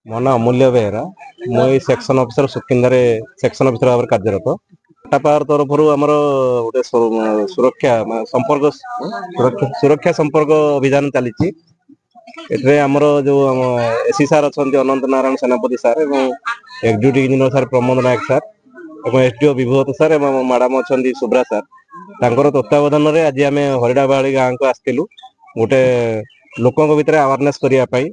ମୋ ନାଁ ଅମୂଲ୍ୟ ବେହେରା। ମୁଁ ଏଇ ସେକ୍ସନ ଅଫିସର, ସୁକିନ୍ଦାରେ ସେକ୍ସନ ଅଫିସର ଭାବରେ କାର୍ଯ୍ୟରତ। ଟାଟା ପାୱାର ତରଫରୁ ଆମର ଗୋଟେ ସୁରକ୍ଷା ମାନେ ସମ୍ପର୍କ ସୁରକ୍ଷା ସୁରକ୍ଷା ସମ୍ପର୍କ ଅଭିଯାନ ଚାଲିଛି। ଏଥିରେ ଆମର ଯୋଉ ଆମ ଏସଇ ସାର୍ ଅଛନ୍ତି, ଅନନ୍ତ ନାରାୟଣ ସେନାପତି ସାର୍ ଏବଂ executive engineer sir Pramod Nayak sir ଏବଂ ଏସଡିଓ ବିଭୂତ ସାର୍ ଏବଂ ଆମ ମ୍ୟାଡାମ ଅଛନ୍ତି ସୁବ୍ରା ସାର୍, ତାଙ୍କର ତତ୍ତ୍ୱାବଧାନରେ ଆଜି ଆମେ ହରିଡାବାହାଳି ଗାଁକୁ ଆସିଥିଲୁ ଗୋଟେ ଲୋକଙ୍କ ଭିତରେ ଆୱାରନେସ୍ କରିବା ପାଇଁ।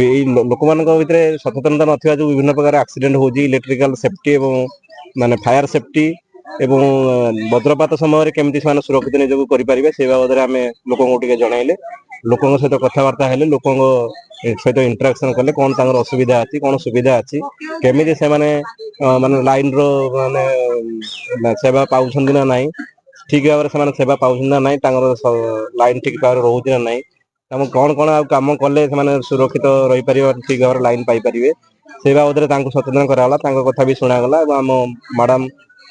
ଏଇ ଲୋକମାନଙ୍କ ଭିତରେ ସଚେତନତା ନଥିବା ଯୋଗୁଁ ବିଭିନ୍ନ ପ୍ରକାର ଆକ୍ସିଡେଣ୍ଟ ହଉଛି। ଇଲେକ୍ଟ୍ରିକାଲ ସେଫ୍ଟି ଏବଂ ମାନେ ଫାୟାର ସେଫ୍ଟି ଏବଂ ବଜ୍ରପାତ ସମୟରେ କେମିତି ସେମାନେ ସୁରକ୍ଷିତ ନିଜକୁ କରିପାରିବେ, ସେ ବାବଦରେ ଆମେ ଲୋକଙ୍କୁ ଟିକେ ଜଣାଇଲେ, ଲୋକଙ୍କ ସହିତ କଥାବାର୍ତ୍ତା ହେଲେ, ଲୋକଙ୍କ ସହିତ ଇଣ୍ଟରାକ୍ସନ କଲେ, କଣ ତାଙ୍କର ଅସୁବିଧା ଅଛି, କଣ ସୁବିଧା ଅଛି, କେମିତି ସେମାନେ ମାନେ ଲାଇନ ର ମାନେ ସେବା ପାଉଛନ୍ତି ନା ନାହିଁ, ଠିକ ଭାବରେ ସେମାନେ ସେବା ପାଉଛନ୍ତି ନା ନାହିଁ, ତାଙ୍କର ଲାଇନ ଠିକ ଭାବରେ ରହୁଛି ନା ନାହିଁ, ତାଙ୍କୁ କଣ କଣ ଆଉ କାମ କଲେ ସେମାନେ ସୁରକ୍ଷିତ ରହିପାରିବେ, ଠିକ ଭାବରେ ଲାଇନ ପାଇପାରିବେ, ସେ ବାବଦରେ ତାଙ୍କୁ ସଚେତନ କରାଗଲା। ତାଙ୍କ କଥା ବି ଶୁଣାଗଲା ଏବଂ ଆମ ମ୍ୟାଡାମ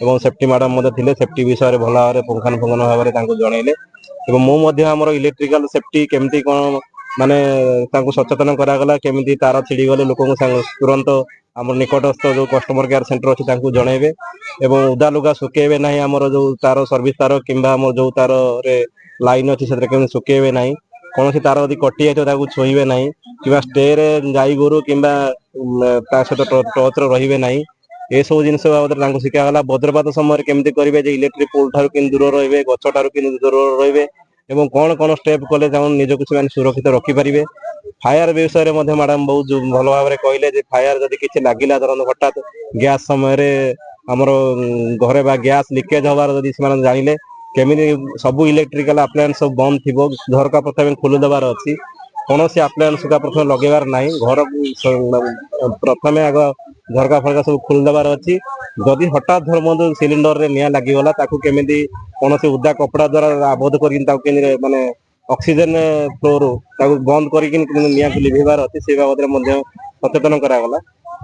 ଏବଂ ସେଫ୍ଟି ମ୍ୟାଡାମ ମଧ୍ୟ ଥିଲେ, ସେଫ୍ଟି ବିଷୟରେ ଭଲ ଭାବରେ ପୁଙ୍ଖାନୁପୁଙ୍ଖ ଭାବରେ ତାଙ୍କୁ ଜଣେଇଲେ। ଏବଂ ମୁଁ ମଧ୍ୟ ଆମର ଇଲେକ୍ଟ୍ରିକାଲ ସେଫ୍ଟି କେମିତି କଣ ମାନେ ତାଙ୍କୁ ସଚେତନ କରାଗଲା, କେମିତି ତାର ଛିଡିଗଲେ ଲୋକଙ୍କୁ ସାଙ୍ଗ ତୁରନ୍ତ ଆମର ନିକଟସ୍ଥ ଯୋଉ କଷ୍ଟମର କେୟାର ସେଣ୍ଟର ଅଛି, ତାଙ୍କୁ ଜଣେଇବେ ଏବଂ ଓଦା ଲୁଗା ଶୁଖେଇବେ ନାହିଁ। ଆମର ଯୋଉ ତାର ସର୍ଭିସ ତାର କିମ୍ବା ଆମର ଯୋଉ ତାରରେ ଲାଇନ ଅଛି, ସେଥିରେ କେମିତି ଶୁଖେଇବେ ନାହିଁ। କୌଣସି ତାର ଯଦି କଟି ଯାଇଥିବ, ତାକୁ ଛୁଇଁବେ ନାହିଁ କିମ୍ବା ଷ୍ଟେରେ ଗାଈ ଗୋରୁ କିମ୍ବା ତା ସହିତ ଟଚରେ ରହିବେ ନାହିଁ। ଏସବୁ ଜିନିଷ ବାବଦରେ ତାଙ୍କୁ ଶିଖାଗଲା। ବଜ୍ରପାତ ସମୟରେ କେମିତି କରିବେ ଯେ ଇଲେକ୍ଟ୍ରିକ ପୋଲ ଠାରୁ କେମିତି ଦୂର ରହିବେ, ଗଛ ଠାରୁ କେମିତି ଦୂର ରହିବେ ଏବଂ କଣ କଣ ଷ୍ଟେପ କଲେ ତାଙ୍କୁ ନିଜକୁ ସେମାନେ ସୁରକ୍ଷିତ ରଖିପାରିବେ। ଫାୟାର ବିଷୟରେ ମଧ୍ୟ ମ୍ୟାଡାମ ବହୁତ ଭଲ ଭାବରେ କହିଲେ ଯେ ଫାୟାର ଯଦି କିଛି ଲାଗିଲା, ଧରନ୍ତୁ ହଠାତ୍ ଗ୍ୟାସ ସମୟରେ ଆମର ଘରେ ବା ଗ୍ୟାସ ଲିକେଜ ହବାର ଯଦି ସେମାନେ ଜାଣିଲେ, କେମିତି ସବୁ ଇଲେକ୍ଟ୍ରିକାଲ ଆପ୍ଲାଏନ୍ସ ସବୁ ବନ୍ଦ ଥିବ, ଝରକା ପ୍ରଥମେ ଖୋଲି ଦେବାର ଅଛି, କୌଣସି ଆପ୍ଲାଏନ୍ସ ପ୍ରଥମେ ଲଗେଇବାର ନାହିଁ, ଘର ପ୍ରଥମେ ଆଗ ଝରକା ଫରକା ସବୁ ଖୋଲି ଦେବାର ଅଛି। ଯଦି ହଠାତ୍ ଧରନ୍ତୁ ସିଲିଣ୍ଡରରେ ନିଆଁ ଲାଗିଗଲା, ତାକୁ କେମିତି କୌଣସି ଓଦା କପଡା ଦ୍ଵାରା ଆବଦ୍ଧ କରିକି ତାକୁ କେମିତି ମାନେ ଅକ୍ସିଜେନ ଫ୍ଲୋରୁ ତାକୁ ବନ୍ଦ କରିକି କେମିତି ନିଆଁକୁ ଲିଭେଇବାର ଅଛି, ସେ ବାବଦରେ ମଧ୍ୟ ସଚେତନ କରାଗଲା।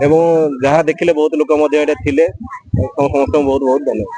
ଏବଂ ଯାହା ଦେଖିଲେ, ବହୁତ ଲୋକ ମଧ୍ୟ ଏଇଟା ଥିଲେ। ସମସ୍ତଙ୍କୁ ବହୁତ ବହୁତ ଧନ୍ୟବାଦ।